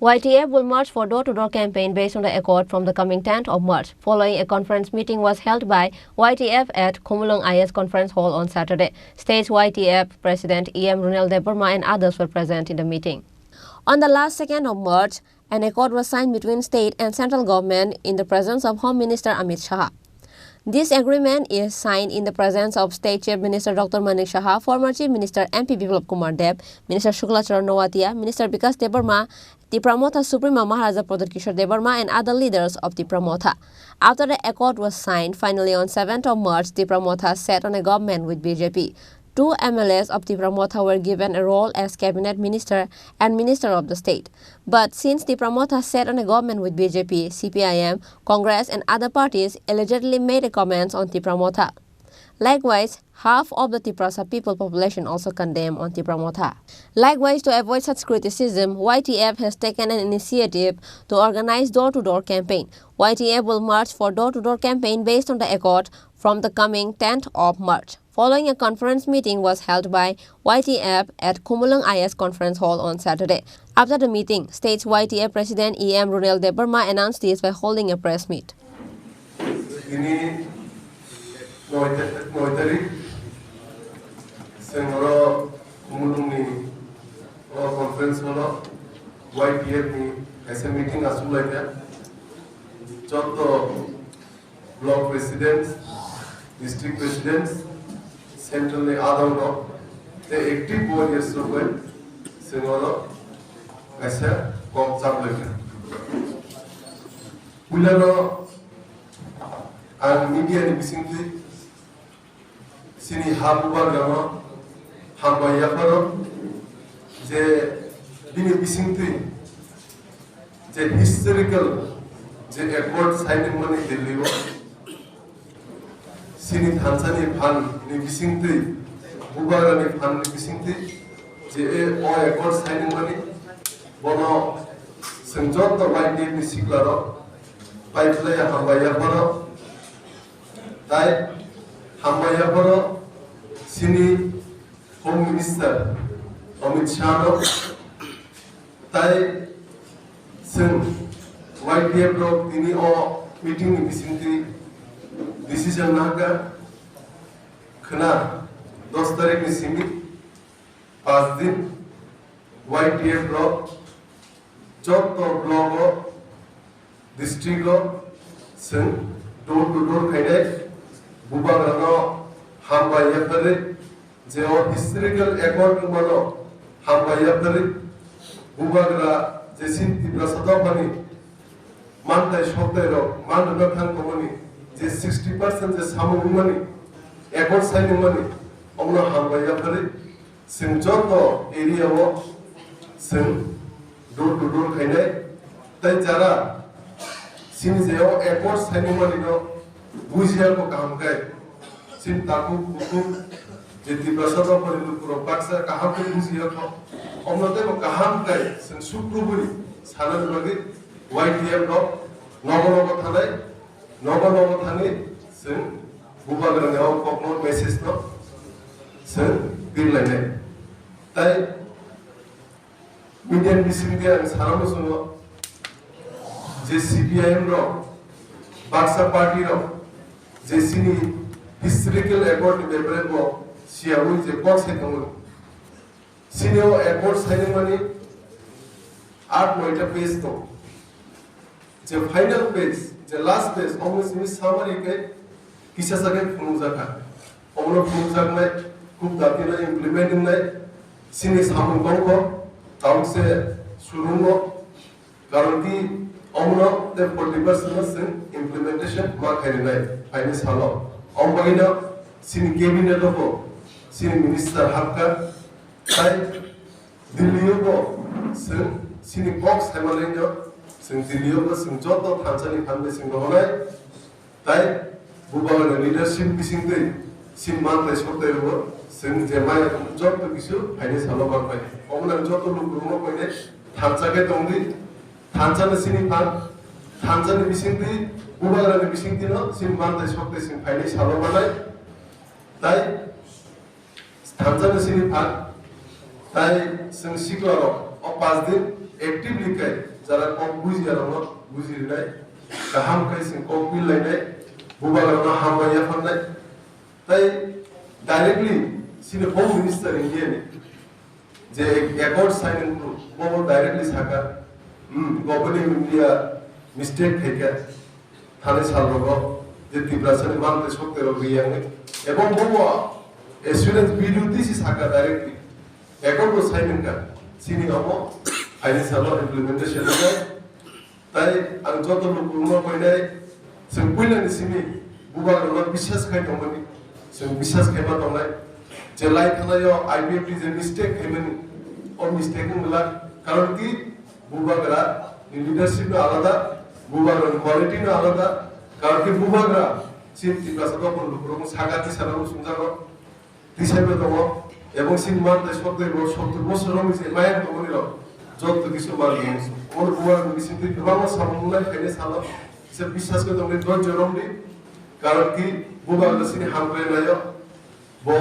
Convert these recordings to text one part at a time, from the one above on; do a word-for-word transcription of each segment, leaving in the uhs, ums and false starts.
Y T F will march for door-to-door campaign based on the accord from the coming tenth of March. Following a conference meeting was held by Y T F at Khumulwng I S Conference Hall on Saturday. State Y T F President E M Runel Debbarma and others were present in the meeting. On the last second of March, an accord was signed between state and central government in the presence of Home Minister Amit Shah. This agreement is signed in the presence of State Chief Minister Doctor Manik Saha, former Chief Minister M P Biplab Kumar Deb, Minister Shukla Charan Noatia, Minister Bikash Debbarma, Tipra Motha Supremo Maharaja Pradyut Kishore Debbarma and other leaders of Tipra Motha. After the accord was signed, finally on seventh of March, Tipra Motha sat on a government with B J P. Two M L As of Tipra Motha were given a role as cabinet minister and minister of the state. But since Tipra Motha sat on a government with B J P, C P I M, Congress and other parties allegedly made a comments on Tipra Motha. Likewise, half of the Tiprasa people population also condemn on Tipra Motha. Likewise, to avoid such criticism, Y T F has taken an initiative to organize door-to-door campaign. Y T F will march for door-to-door campaign based on the accord from the coming tenth of March. Following a conference meeting was held by Y T F at Khumulwng I S Conference Hall on Saturday. After the meeting, state's Y T F President E M Runel Debbarma announced this by holding a press meet. Tini noi ta-, noi tarik, chwng oro Khumulwngni o conference hall-o Y T F ni kaisa meeting achuk lai kha. Joto block presidents, district presidents, central ni adong rok, tei active warriors rok bai chwng oro kaisa kok chap lai kha. Puilano ang media ni bisingtwi chini ha bubagrano hambai yapharo je bini bisingtwi je historical je accord signing mani Delhi o chini thansa ni phan ni bisingtwi bubagra ni phan ni bisingtwi je e o accord signing mani bono chwng joto Y T F ni sikla rok pai phlai hambai yapharo tai hambai yapharo chini Home Minister Amit Shah no tai chwng Y T F rok tini o meeting ni bisingtwi decision nahakha khwna dos tarik ni simi pas din Y T F rok joto block o district o chwng door to door khainai bubagrano hambai yapharwi je o historical accord wngmano hambai yapharwi bubagra je chini Tiprasa dophani mantai soktai rok man rwna thang tongmani je sixty percent je samung wngmani accord sign wngmani omono hambai yapharwi chwng joto area o chwng door to door khainai. Tai jara chini je o accord signing mani no bujiya ko kaham kai chini takhuk bukhuk je Tiprasa dophani lukurok baksa kaham khe bujiya kho. Omno tei bo kaham kai chwng sukrubui sanani bagwi Y T F rok nogo nogo thanai, nogo nogo thani chwng bubagrani o kokno message no chwng birlainai. Tai Indian bisingtwi ang sana muchungo je C P I M rok, baksa party rok, je chini historical accord ni bepare bo siyaui je kok sai tongo. Chini o accord signing mani aat noita page tongo. Je final page, je last page, omo simi summary khe kisa sa khe phunukjakha. Omono phunukjaknai, khub dakti no implement wngnai, chini samung tongkho, tauk se surungo, karon ki omono tei forty percent no chwng implementation ma khainai phaini salo. Omo bagwino chini cabinet o bo chini minister hapkha, tai Delhi o bo chwng chini kok saimanai no chwng Delhi o bo chwng joto thansa ni phan bai chwng rohonai. Tai bubagra leadership bisingtwi chini mantai soktai rwo chwng je maya joto kisu phaini salo manpai. Omo nang joto lukurokno koinai thansa khe tongdi, thansa no chini phan, thansa ni bisingtwi bubagra ni bisingtwi no chini mantai soktai chwng phaini salo manai. Tai thansa ni chini phan, tai chwng sikla rok o pas din actively khe Jara kok bujiya rokno buji rinai, kaham khai chwng kok bil lainai, bubagra rokno hambai yapharnai. Tai directly chini Home Minister India ni je accord signing group, bo bo directly saka, hmm, Government of India mistake khaikha, thani sal rogo je Tiprasa ni mantri sokte rok riyangni, ebong bo bo assurance B D O T C saka directly, accord bo sign wngkha, chini omo phaini salo implementation wngkha. Tai ang joto lukurokno koinai, chwng puilani simi bubagrano biswas khai tongmani, chwng biswas khaima tongnai. Je lai thanaio I P F T je mistake khaimani, o mistake wng glak. Karon ki bubagra ni leadership no alada, bubagra ni quality no alada. Karon ki bubagra chini Tiprasa dopha lukurokno saka tisana muchungjago. Tisaibo tongo, ebong chini mantri sottor bo-, sottor bosor romwi se mayang tongmani rok, jotto kisu manwi. Omo bubagra ni bisingtwi kwbangma samung wngnai phainai salo, kisa biswas khe tongdi, dhoirjo romdi, karon ki bubagra chini hamkrai naio, bo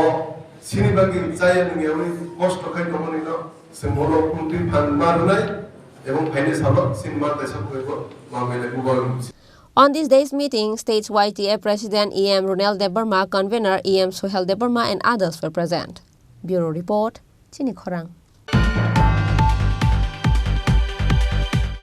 chini bagwi chaya nungyawi kosto khai tongmani no, chwng bono kwrwngtwi phan ma rwnai, ebong phainai salo chini mantri sottor bo manwi nai bubagra ni bising. On this day's meeting, State's Y T A President E M Ronel Debbarma, Convener E M Sohel Debbarma and others were present. Bureau Report, Chini Khorang.